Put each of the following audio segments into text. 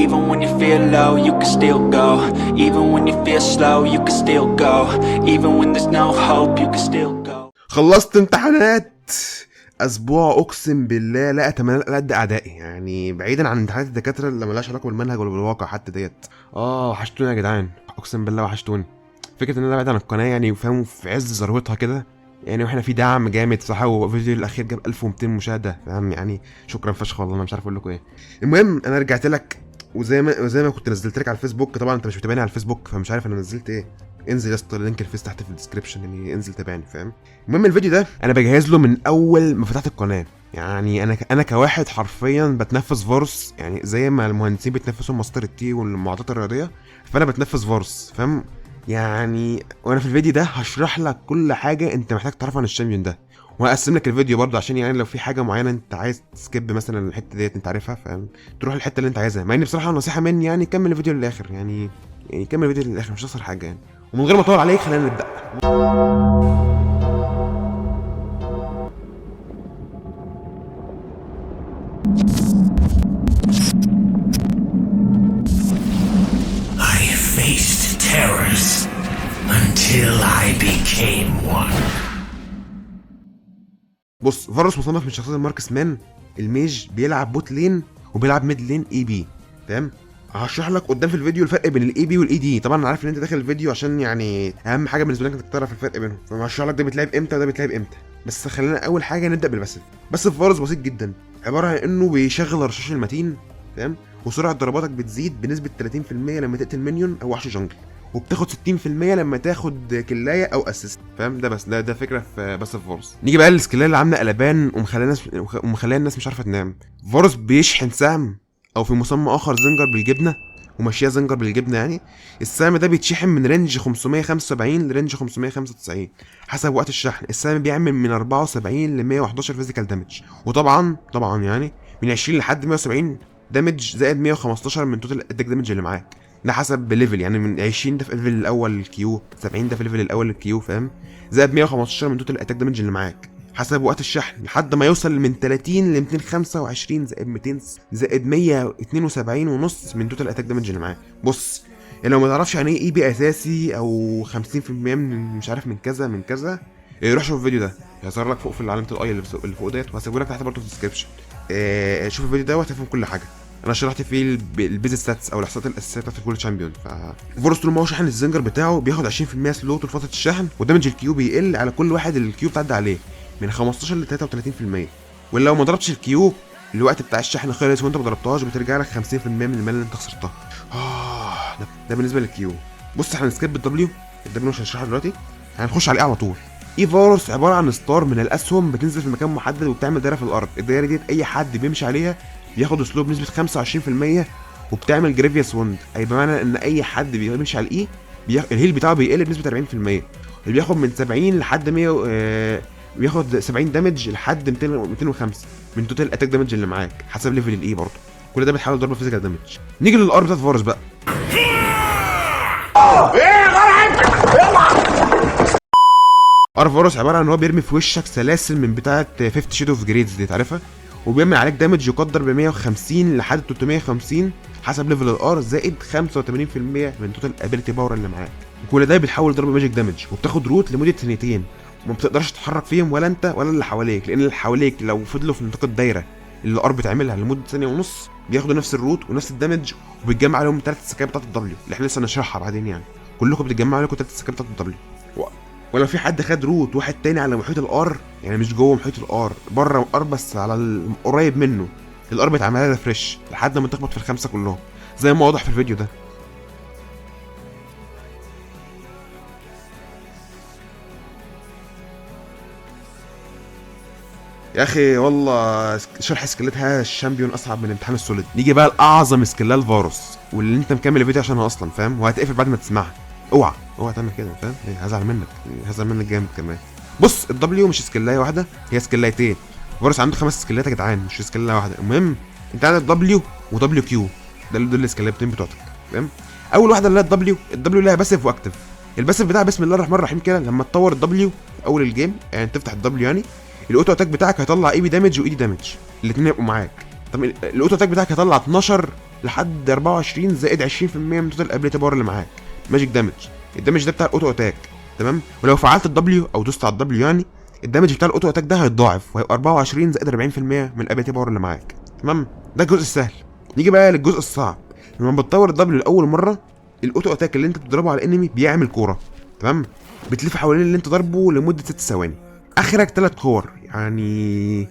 Even when you feel low, you can still go. Even when you feel slow, you can still go. Even when there's no hope, you can still go. خلصت امتحانات اسبوع، اقسم بالله لا اتمنى لألد اعدائي، يعني بعيدا عن امتحانات الدكاترة اللي ملهاش علاقة بالمنهج ولا بالواقع حتى ديت. وحشتوني يا جدعان، اقسم بالله وحشتوني. فكرة ان انا بعيد عن القناة يعني فاهم في عز ذروتها كده يعني، واحنا في دعم جامد صح، والفيديو الاخير جاب 1200 مشاهده فاهم يعني، شكرا فشخ والله، انا مش عارف اقول لكم ايه. المهم انا رجعت لك وزي ما كنت نزلت لك على الفيسبوك، طبعا انت مش متابعني على الفيسبوك فمش عارف انا نزلت ايه. انزل يا اسطى، link الفيس تحت في ال description، يعني انزل تابعني فاهم. المهم الفيديو ده انا بجهز له من اول ما فتحت القناة، يعني انا كواحد حرفيا بتنفس فارس، يعني زي ما المهندسين بيتنفسوا مسطرة ال T والمعادلات الرياضية، فانا بتنفس فارس فاهم يعني. وانا في الفيديو ده هشرح لك كل حاجة انت محتاج تعرفها عن ال champion ده، وهقسم لك الفيديو برضه عشان يعني لو في حاجة معينة انت عايز ت skip مثلا الحتة ديت انت عارفها فاهم، تروح الحتة اللي انت عايزها. مع ان بصراحة نصيحة مني يعني كمل الفيديو للاخر، يعني كمل الفيديو للاخر مش هتخسر حاجة يعني. ومن غير ما اطول عليك خلينا نبدا. I faced terrors until I became one. بص، فاروس مصنف من شخصيات ال marksman ال mage، بيلعب bot lane وبيلعب mid lane AP تمام. هشرح لك قدام في الفيديو الفرق بين ال AP وال AD. طبعا انا عارف ان انت داخل الفيديو عشان يعني اهم حاجة بالنسبة لك انك تعرف الفرق بينهم، فهشرح لك ده بيتلعب امتى وده بيتلعب امتى. بس خلينا اول حاجة نبدا بال passive. passive فارس بسيط جدا، عبارة عن انه بيشغل الرشاش المتين تمام، وسرعة ضرباتك بتزيد بنسبة 30% لما تقتل minion او وحش jungle، وبتاخد 60% لما تاخد kill ايه او assist فاهم. ده بس ده فكرة في passive فارس. نيجي بقى لل skill اللي عامله قلبان ومخليه الناس مش عارفه تنام. فارس بيشحن سهم او في مسمى اخر zinger بالجبنه، وماشية zinger بالجبنه يعني. السهم ده بيتشحن من range 575 ل range 595 حسب وقت الشحن. السهم بيعمل من 74 ل 111 physical damage، وطبعا يعني من 20 لحد 170 damage زائد 115 من total attack damage اللي معاك، ده حسب level يعني. من 20 ده في ال level الاول ال Q، 70 ده في ال level الاول ال Q فاهم، زائد 115 من total attack damage اللي معاك حسب وقت الشحن، لحد ما يوصل من 30 ل 225 زائد 200 زائد 172 ونص من total attack damage اللي معاك. بص يعني لو ما تعرفش يعني ايه AP اساسي او 50% من مش عارف من كذا من كذا، روح شوف الفيديو ده، هيظهر لك فوق في علامة ال i اللي فوق ديت، وهسيبه لك تحت برضه في ال description. شوف الفيديو ده وهتفهم كل حاجة. انا شرحت فيه ال base stats او الاحصائيات الاساسية بتاعت كل champion. ف فورس طول ما هو شاحن ال zinger بتاعه بياخد 20% slow طول فترة الشحن، و damage ال Q بيقل على كل واحد ال Q بتعدي عليه من 15 ل 33%، ولو ما ضربتش ال Q الوقت بتاع الشحن خلص وانت ما ضربتهاش بترجع لك 50% من ال mana اللي انت خسرتها. ده بالنسبة لل Q. بص احنا هن skip ال W، ال W مش هنشرحها دلوقتي، هنخش على ال E على طول. E فاروس عبارة عن star من الاسهم بتنزل في مكان محدد وبتعمل دايرة في الارض. الدايرة ديت اي حد بيمشي عليها بياخد slow بنسبة 25%، وبتعمل grievous wound، اي بمعنى ان اي حد بيمشي على ال E ال heal بتاعه بيقل بنسبة 40%، اللي بياخد من 70 لحد 100، بياخد 70 damage لحد 205 من total attack damage اللي معاك حسب level ال E برضه. كل ده بتحاول ضربه physical damage. نيجي لل R بتاعت فارس بقى. R فارس عبارة عن ان هو بيرمي في وشك سلاسل من بتاعه 50 Shades of Grey دي تعرفها، وبيعمل عليك damage يقدر ب 150 لحد 350 حسب level ال R زائد 85% من total ability power اللي معاك. وكل ده بيتحول ضرب magic damage، وبتاخد root لمدة ثانيتين وما بتقدرش تتحرك فيهم ولا انت ولا اللي حواليك، لان اللي حواليك لو فضلوا في نطاق الدايرة اللي ال R بتعملها لمدة ثانية ونص بياخدوا نفس ال root ونفس ال damage، وبيتجمع عليهم ثلاث stack ات بتاعت ال W اللي احنا لسه هنشرحها بعدين. يعني كلكم بتتجمع عليكم ثلاث stack ات بتاعت ال W. ولو في حد خد root واحد تاني على محيط ال R، يعني مش جوه محيط ال R، بره ال R بس على قريب منه، ال R بيتعمل لها refresh لحد ما تخبط في الخمسة كلهم زي ما واضح في الفيديو ده. يا اخي والله شرح skill اتها ال champion اصعب من امتحان ال solid. نيجي بقى لاعظم skill الفاروس واللي انت مكمل الفيديو عشانها اصلا فاهم، وهتقفل بعد ما تسمعها. اوعى اوعى تعمل كده فاهم، هزعل منك، هزعل منك جامد كمان. بص ال W مش skill ايه واحدة، هي skill ايتين. فاروس عنده 5 skill ات يا جدعان، مش skill ايه واحدة. المهم انت عندك W و W Q، ده دول ال skill اتين بتوعتك تمام. اول واحدة اللي هي ال W، ال W ليها passive و active. ال passive بتاعها بسم الله الرحمن الرحيم كده، لما تطور ال W في اول ال game، يعني تفتح ال W يعني ال auto attack بتاعك هيطلع AP damage و AD damage، الاثنين يبقوا معاك. طب ال auto attack بتاعك هيطلع 12 لحد 24 زائد 20% من total ability power اللي معاك magic damage. ال damage ده بتاع ال auto attack، تمام. ولو فعلت ال W او دوست على ال W يعني ال damage بتاع ال auto attack ده هيتضاعف وهيبقى 24 زائد 40% من ال ability power اللي معاك، تمام. ده الجزء السهل. نيجي بقى للجزء الصعب. لما بتطور ال W لاول مرة، ال auto attack اللي انت بتضربه على ال enemy بيعمل كوره، تمام، بتلف حوالين اللي انت ضربه لمدة 6 ثواني. اخرك 3 كور يعني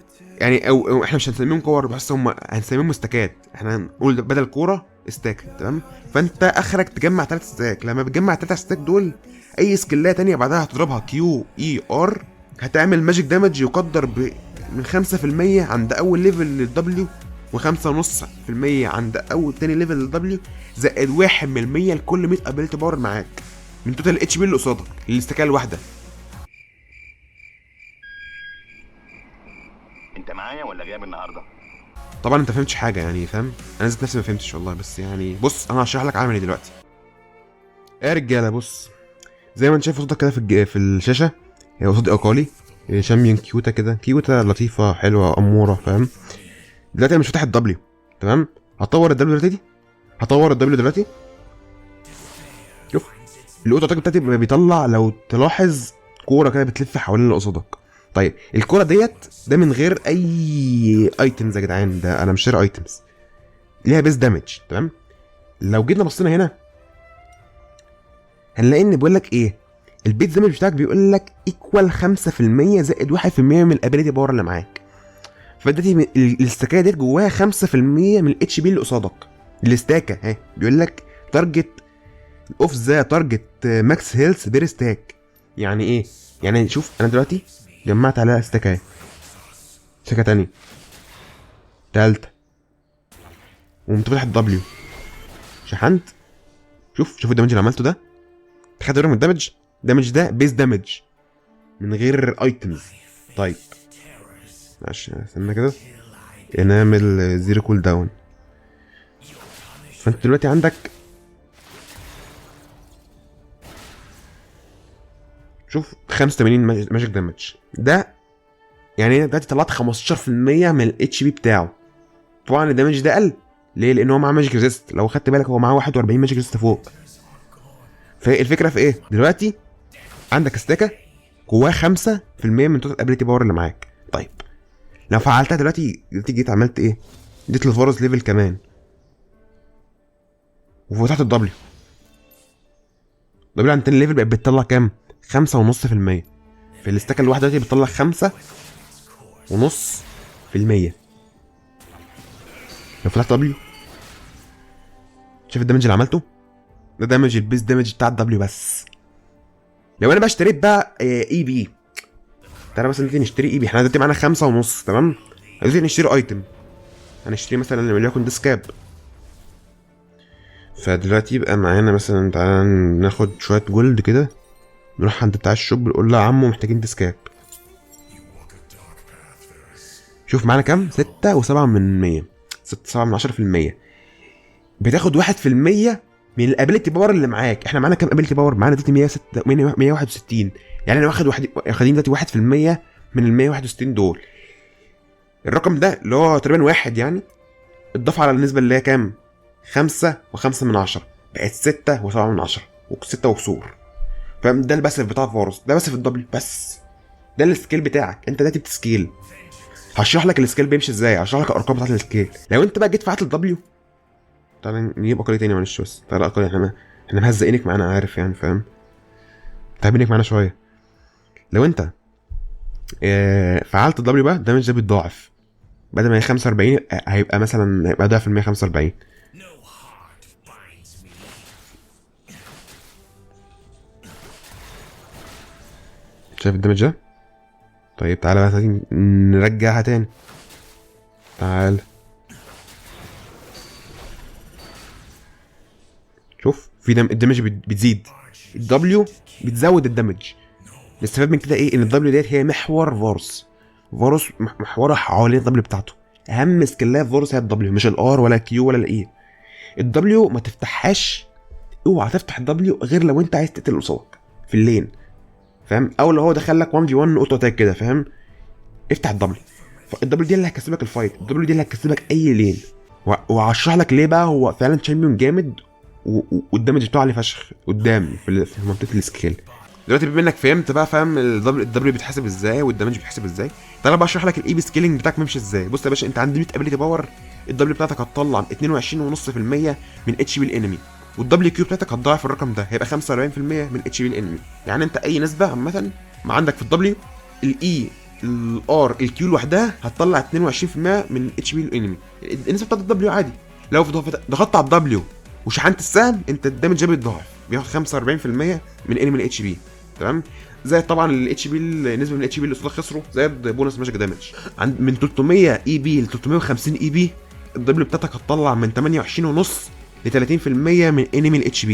أو احنا مش هنسميهم كور، بس هم هنسميهم استكات. احنا هنقول بدل كورة stack، تمام. فانت اخرك تجمع 3 stack. لما بتجمع 3 stack دول، اي سكلايه تانية بعدها هتضربها Q E R هتعمل magic damage يقدر ب من 5% عند اول level لل W، و5.5% عند اول تاني level لل W، زائد 1% لكل 100 ability power معاك من total HP اللي قصادك للاستكايه الواحده. انت معايا ولا غياب النهارده؟ طبعا انت فهمتش حاجة يعني، فاهم؟ انا ذات نفسي ما فهمتش والله، بس يعني بص انا هشرح لك عامل ايه دلوقتي. ايه يا رجاله، بص زي ما انت شايف قصادك كده في الشاشه، هي قصاد اكالي champion كيوته كده، كيوته لطيفة حلوة اموره، فاهم؟ دلوقتي انا مش فاتح ال W، تمام. هطور ال W دلوقتي، هطور ال W دلوقتي. شوف ال auto attack بتاعتي بيطلع، لو تلاحظ كورة كده بتلف حوالين اللي قصادك. طيب الكورة ديت ده من غير اي items يا جدعان، ده انا مش شاري items، ليها base damage، تمام. لو جينا بصينا هنا هنلاقي ان بيقول لك ايه، ال base damage بتاعك بيقول لك equal 5% زائد 1% من ال ability power اللي معاك. فدلوقتي الاستكايه ديت جواها 5% من ال HP اللي قصادك. الاستاكه اهي بيقول لك target of the target max health per stack. يعني ايه؟ يعني شوف انا دلوقتي جمعت عليها استاكه اهي، استاكه تانية، تالتة، وقمت فاتح ال W، شحنت. شوف ال damage اللي عملته ده، خدت بالك من ال damage؟ ال damage ده base damage من غير items. طيب ماشي، استنى كده نعمل zero cooldown. فانت دلوقتي عندك شوف 85 magic damage، ده يعني انا دلوقتي طلعت 15% من ال HP بتاعه. طبعا ال damage ده قل ليه؟ لان هو معاه magic resist. لو خدت بالك هو معاه 41 magic resist فوق. فالفكرة في ايه دلوقتي؟ عندك استاكه جواها 5% من total ability power اللي معاك. طيب لو فعلتها دلوقتي، جيت عملت ايه؟ اديت لفارس level كمان وفتحت ال W. W عند تاني level بقت بتطلع كام؟ 5.5%. في الاستاكه الواحدة دلوقتي بتطلع 5.5%. لو فتحت W شايف ال damage اللي عملته؟ ده damage ال base damage بتاع ال W بس. لو انا بقى اشتريت بقى AP، تعالى مثلا نيجي نشتري AP، احنا دلوقتي معانا 5.5، تمام؟ عايزين نشتري item، هنشتري مثلا وليكن Deathcap. فدلوقتي يبقى معانا مثلا، تعالى ناخد شوية gold كده، نروح عند بتاع ال shop نقول له يا عمو محتاجين Deathcap. شوف معانا كام؟ 6.07، 6.7%. بتاخد 1% من ال ability power اللي معاك. احنا معانا كام ability power؟ معانا دلوقتي 106، 161. يعني انا واخد واحد، واخدين دلوقتي 1% من ال 161 دول. الرقم ده اللي هو تقريبا 1 يعني اتضاف على النسبة اللي هي كام؟ 5.5، بقت 6.7 وستة وكسور. فاهم؟ ده ال passive بتاع فاروس، ده passive ال W بس، ده ال scale بتاعك انت دلوقتي بت scale. هشرح لك ال scale بيمشي ازاي، هشرح لك الارقام بتاعت ال scale. لو انت بقى جيت فعلت ال W، تعالى نجيب اقلية تاني معلش، بس تعالى اقلية، احنا مهزقينك معانا، عارف يعني، فاهم؟ تعبينك معانا شوية. لو انت فعلت ال W بقى، ال damage ده بيتضاعف، بدل ما هي 45 هيبقى مثلا، هيبقى ضعف ال 145. شايف ال damage ده؟ طيب تعالى بقى تاني نرجعها تاني، تعال شوف في دم، ال damage بتزيد، ال W بتزود ال damage. نستفاد من كده ايه؟ ان ال W ديت هي محور فاروس. فاروس محورها حوالين ال W بتاعته. اهم سكيلات في فاروس هي ال W، مش ال R ولا Q ولا ال E. ال W ما تفتحهاش، اوعى تفتح ال W غير لو انت عايز تقتل قصادك في ال lane، فاهم؟ او لو هو دخل لك 1 في 1 auto attack كده، فاهم؟ افتح ال W. ال W دي اللي هتكسبك ال fight، ال W دي اللي هتكسبك اي lane. وهشرح لك ليه بقى هو فعلا champion جامد وال damage بتاعه عالي فشخ قدام في منطقة ال scale. دلوقتي بما انك فهمت بقى، فاهم ال W بيتحسب ازاي وال damage بيتحسب ازاي، تعالى بقى اشرح لك ال AP scaling بتاعك ماشي ازاي. بص يا باشا، انت عند 100 ability power ال W بتاعتك هتطلع 22.5% من HP ال enemy، وال WQ بتاعتك هتضاعف الرقم ده، هيبقى 45% من HP ال enemy. يعني انت اي نسبه عامة ما عندك في ال W، ال E، ال R، ال Q لوحدها هتطلع 22% من HP ال enemy، النسبة بتاعت ال W عادي. لو ضغطت على ال W وشحنت السهم، انت ال damage ده بيتضاعف، بياخد 45% من enemy ال HP، تمام؟ زائد طبعا ال HP، النسبة من ال HP اللي قصادك خسره، زائد bonus magic damage. عند من 300 AP ل 350 AP، ال W بتاعتك هتطلع من 28.5 ل 30% من enemy ال HP.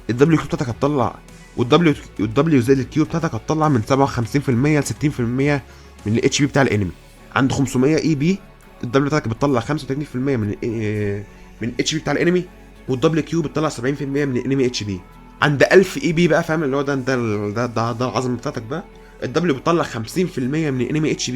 ال WQ بتاعتك هتطلع، وال W زائد ال Q بتاعتك هتطلع من 57% ل 60% من ال HP بتاع ال enemy. عند 500 AP، ال W بتاعتك بتطلع 35% من HP بتاع ال enemy، وال WQ بتطلع 70% من ال enemy HP. عند 1000 AP بقى، فاهم، اللي هو ده العظمة بتاعتك بقى، ال W بتطلع 50% من ال enemy HP،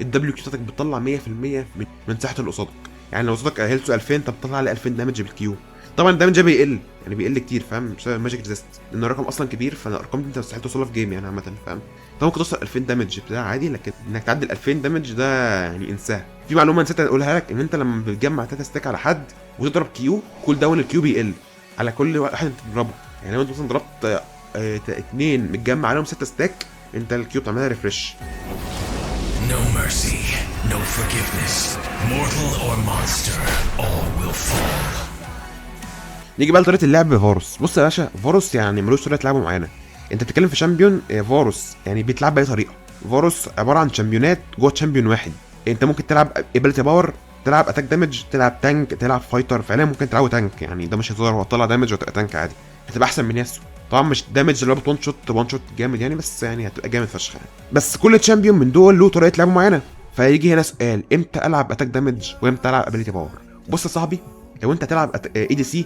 ال WQ بتاعتك بتطلع 100% من صحة اللي قصادك. يعني لو قصادك health ه 2000، انت بتطلع عليه 2000 damage بال Q. طبعا ال damage ده بيقل، يعني بيقل كتير، فاهم، بسبب ال magic resist، لان الرقم اصلا كبير، فالارقام دي انت مستحيل توصلها في game يعني عامه، فاهم؟ انت ممكن توصل 2000 damage بتاع عادي، لكن انك تعدي ال 2000 damage ده يعني انساه. في معلومة نسيت اقولها لك، ان انت لما بتجمع 3 stack على حد وتضرب Q، cooldown ال Q بيقل على كل واحد انت بتضربه. يعني لو انت مثلا ضربت اتنين متجمع عليهم 6 stack، انت ال Q بتعملها refresh. No mercy, no forgiveness. Mortal or monster, all will fall. نيجي بقى لطريقه اللعب فاروس. بص يا باشا، فاروس يعني ملوش طريقه لعب معينه. انت بتتكلم في champion فاروس يعني بيتلعب باي طريقه. فاروس عبارة عن champion ات جوه champion واحد. انت ممكن تلعب ability power، تلعب attack damage، تلعب tank، تلعب fighter. فعليا ممكن تلعبه tank، يعني ده مش هزار، هو طلع damage وتبقى tank عادي، هتبقى احسن من ياسو. طبعا مش damage اللي هو one shot one shot جامد يعني، بس يعني هتبقى جامد فشخ يعني. بس كل champion من دول له طريقه لعب معينه. فيجي هنا سؤال: امتى العب attack damage وامتى العب ability power؟ بص يا صاحبي، لو انت تلعب ADC،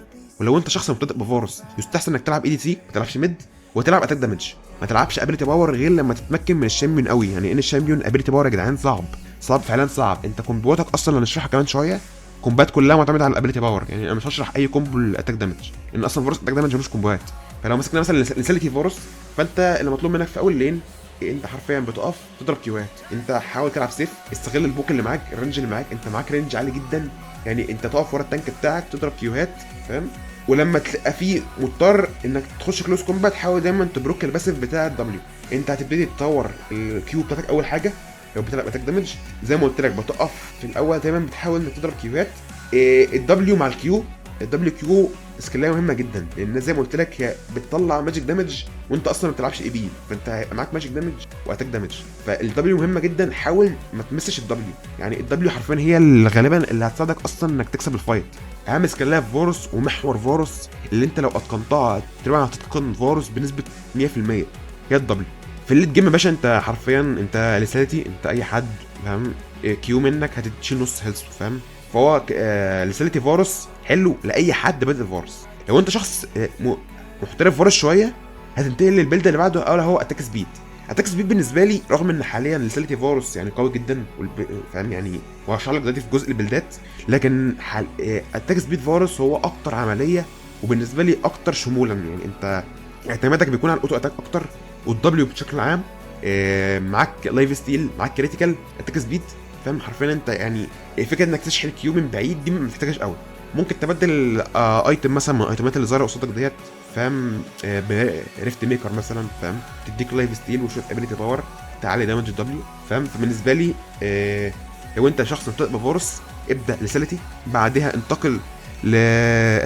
ولو انت شخص مبتدئ بفارس، يستحسن انك تلعب ADC، ما تلعبش mid، وتلعب attack damage، ما تلعبش ability power غير لما تتمكن من ال champion قوي. يعني ان ال champion ability power يا جدعان صعب، صعب فعلا صعب. انت combo اتك اصلا اللي هنشرحها كمان شويه، combo ات كلها معتمدة على ال ability power. يعني انا مش هشرح اي combo ال attack damage، لان اصلا فاروس attack damage ملوش combo ات. فلو مسكنا مثلا lethality فاروس، فانت اللي مطلوب منك في اول lane، انت حرفيا بتقف تضرب Q ات. انت حاول تلعب safe، استغل ال poke اللي معاك، ال range اللي معاك. انت معاك range عالي جدا، يعني انت تقف ورا ال tank بتاعك تضرب Q هات، فاهم؟ ولما تلاقي فيه مضطر انك تخش close combat، حاول دايما ت proc ال passive بتاع ال W. انت هتبتدي تطور ال Q بتاعتك اول حاجة لو بتلعب attack damage. زي ما قلت لك، بتقف في الاول دايما بتحاول انك تضرب Q هات. ال W مع ال Q، ال WQ skill ايه مهمة جدا، لان زي ما قلت لك هي بتطلع magic damage، وانت اصلا ما بتلعبش AP، فانت هيبقى معاك magic damage و attack damage، فال W مهمة جدا. حاول ما تمسش ال W، يعني ال W حرفيا هي اللي غالبا اللي هتساعدك اصلا انك تكسب ال fight. اهم skill ايه في فاروس ومحور فاروس اللي انت لو اتقنتها تقريبا هتتقن فاروس بنسبة 100% هي ال W. في ال late game يا باشا، انت حرفيا انت lethality، انت اي حد، فاهم، Q منك هتشيل نص health، فاهم؟ فهو lethality فاروس حلو لاي حد بادئ فاروس. لو انت شخص محترف فاروس شويه، هتنتقل لل build اللي بعده، اول هو attack speed. attack speed بالنسبة لي، رغم ان حاليا lethality فاروس يعني قوي جدا فاهم يعني، وهشرح لك دلوقتي في جزء ال build ات، لكن attack speed فاروس هو اكتر عملية وبالنسبة لي اكتر شمولا. يعني انت اعتمادك بيكون على ال auto attack اكتر وال W بشكل عام، معاك life steal، معاك critical، attack speed، فاهم؟ حرفيا انت يعني فكرة انك تشحن Q من بعيد دي ما محتاجهاش قوي. ممكن تبدل item مثلا من ال item ات اللي ظاهره قصادك ديت، فاهم، ب Riftmaker مثلا، فاهم، تديك life steal وشوية ability power تعلي damage W، فاهم؟ فبالنسبه لي لو انت شخص مبتدئ بفورس، ابدا lethality، بعدها انتقل ل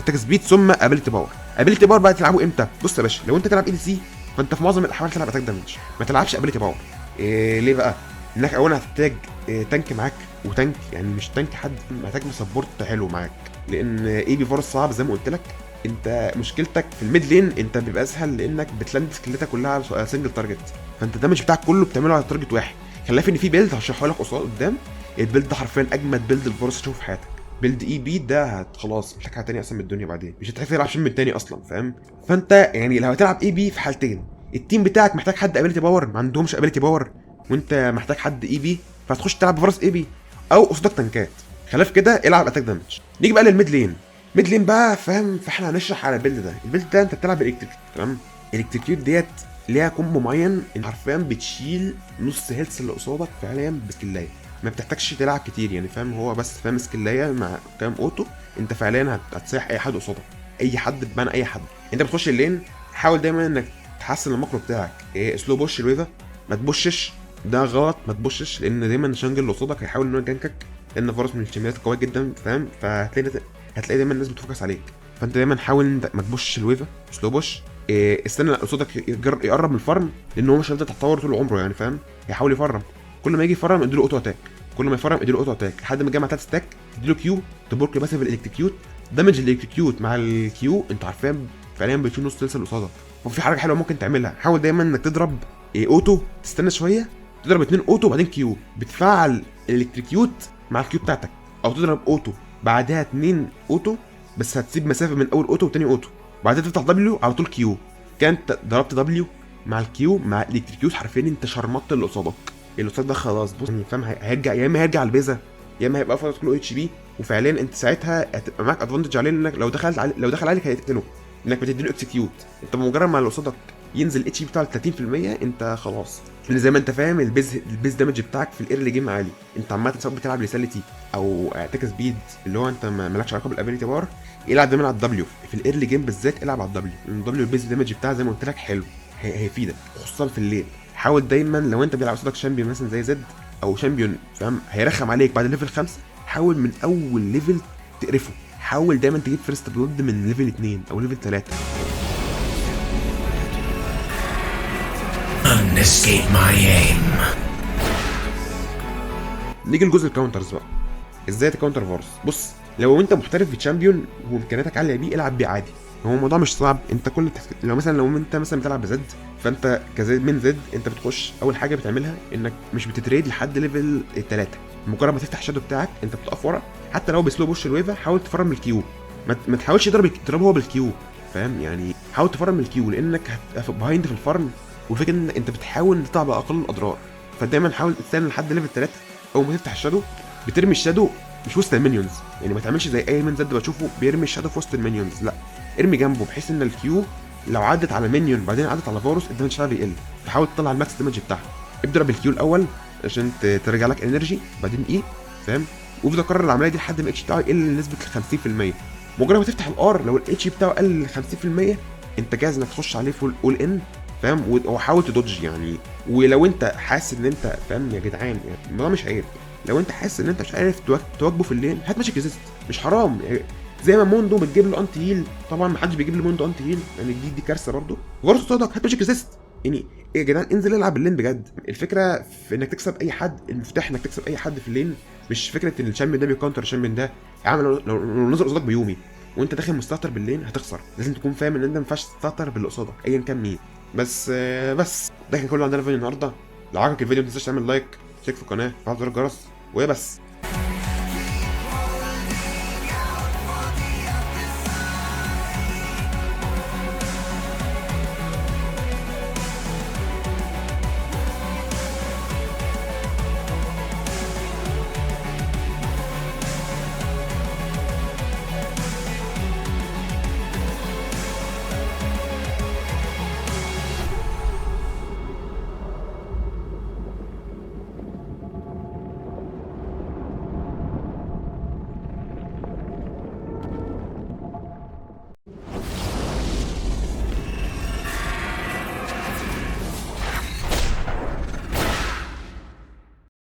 attack speed، ثم ability power. ability power بقى تلعبه امتى؟ بص يا باشا، لو انت تلعب ADC، فانت في معظم الاحوال تلعب attack damage، ما تلعبش ability power. ليه بقى؟ انك اولا هتحتاج tank معاك، و tank يعني مش tank حد، محتاج support حلو معاك، لان AP فارس صعب زي ما قلت لك. انت مشكلتك في ال mid lane انت بيبقى اسهل، لانك بت land skill اتك كلها على single target، فانت ال damage بتاعك كله بتعمله على target واحد. خلاف ان في build هشرحه لك قصاد قدام، ال build ده حرفيا اجمد build الفارس تشوفه في حياتك. build AP ده خلاص مش محتاج حاجة تانية اصلا من الدنيا بعدين، مش هتحتاج تلعب champ تاني اصلا، فاهم؟ فانت يعني لو هتلعب AP، في حالتين: ال team بتاعك محتاج حد ability power، ما عندهمش ability power، وانت محتاج حد AP، فهتخش تلعب بفارس AP، او قصادك tank ات. خلاف كده العب attack damage. نيجي بقى لل mid lane. mid lane بقى فاهم، فاحنا هنشرح على ال build ده. ال build ده انت بتلعب electrocute، تمام؟ electrocute ديت ليها combo معين حرفيا بتشيل نص health اللي قصادك فعليا بسكلايه، ما بتحتاجش تلعب كتير يعني فاهم، هو بس فاهم سكلايه مع كام auto انت فعليا هتسيح اي حد قصادك، اي حد بمعنى اي حد. انت بتخش ال lane حاول دايما انك تحسن ال macro بتاعك، إيه slow push ال wave، ما تبوشش، ده غلط ما تبوشش، لان دايما ال jungle اللي قصادك هيحاول ان هو يجانكك، لان فارس من الشمالات قوية جدا فاهم، فهتلاقي دايما الناس بت focus عليك، فانت دايما حاول ان انت ما تبوشش ال wave، slow push، إيه استنى اللي قصادك يقرب من ال farm، لان هو مش هيفضل تحت tower طول عمره يعني فاهم، هيحاول يفرم، كل ما يجي يفرم اديله auto attack، كل ما يفرم اديله auto attack لحد ما يجمع 3 stack، تديله Q ت proc passive ال electrocute، damage ال electrocute مع ال Q انت عارفين فعليا بتشيل نص health اللي قصادك. وفي حاجة حلوة ممكن تعملها، حاول دايما انك تضرب إيه auto، تستنى شوية تضرب اتنين auto وبعدين Q، بتفعل ال electrocute مع ال Q بتاعتك، او تضرب auto بعدها اتنين auto، بس هتسيب مسافة من اول auto وتاني auto، بعدين تفتح W على طول Q. كان انت ضربت W مع ال Q مع ال electrocute، حرفيا انت شرمطت اللي قصادك، اللي قصادك ده خلاص بص يعني فاهم، هيرجع يا اما هيرجع البيزا يا اما هيبقى فاضل كله HP، وفعليا انت ساعتها هتبقى معاك advantage عليه، انك لو دخل عليك هيقتله، انك بتديله execute. انت بمجرد ما اللي قصادك ينزل HP بتاعه 30% انت خلاص، لان زي ما انت فاهم ال base damage بتاعك في ال early game عالي. انت عامة سواء بتلعب lethality او attack speed اللي هو انت مالكش علاقة بال ability power، العب دايما على ال W في ال early game بالذات، العب على ال W، لان ال W ال base damage بتاعه زي ما قلت لك حلو، هيفيدك خصوصا في ال lane. حاول دايما لو انت بيلعب قصادك champion مثلا زي زد او champion فاهم هيرخم عليك بعد level 5، حاول من اول level تقرفه، حاول دايما تجيب first blood من level 2 او level 3. None escape my aim. نيجي لجزء ال counters بقى، ازاي ت counter فارس. بص لو انت محترف في champion وامكانياتك عالية بيه العب بيه عادي، هو الموضوع مش صعب. انت كل لو مثلا لو انت مثلا بتلعب بزد، فانت كزد من زد انت بتخش اول حاجة بتعملها انك مش بت trade لحد level 3، مجرد ما تفتح ال shadow بتاعك انت بتقف ورا، حتى لو ب slow push ال wave حاول تفرم ال Q، ما تحاولش تضربه هو بال Q فاهم يعني، حاول تفرم ال Q لانك هتبقى behind في ال farm، والفكرة ان انت بتحاول تطلع باقل الاضرار، فدايما حاول تستنى لحد level 3. اول ما تفتح ال shadow بترمي ال shadow مش وسط ال minions، يعني ما تعملش زي اي main زد بشوفه بيرمي ال shadow في وسط ال minions، لا ارمي جنبه بحيث ان ال Q لو عدت على minion بعدين عدت على فاروس ال damage بتاعها بيقل، فحاول تطلع ال max damage بتاعها. ابدا بال Q الاول عشان ترجع لك energy، بعدين E فاهم، وافضل كرر العملية دي لحد ما ال HP بتاعه يقل لنسبه 50%. مجرد ما تفتح ال R لو ال HP بتاعه قل ل 50% انت جاهز انك تخش عليه full all in فاهم، وحاول ت dodge يعني. ولو انت حاسس ان انت فاهم يا جدعان يعني الموضوع مش عيب، لو انت حاسس ان انت مش عارف تواجهه في ال lane هات magic resist، مش حرام يعني. زي ما موندو بتجيب له anti heal، طبعا ما حدش بيجيب له موندو anti heal يعني دي كارثة برضه. فارس قصادك هات magic resist يعني. ايه يا جدعان انزل العب ال lane بجد. الفكرة في انك تكسب اي حد، المفتاح انك تكسب اي حد في ال lane، مش فكرة ان ال champion ده بي counter ال champion ده. يا عم لو نزل قصادك بيومي وانت داخل مستهتر بال lane هتخسر، لازم تكون فاهم ان انت ما ينفعش تستهتر باللي قصادك ايا كان مين. بس ده كان كله عندنا في الفيديو النهارده. لو عجبك الفيديو ما تنساش تعمل like، تشترك في القناة، تفعل زر الجرس، وبس.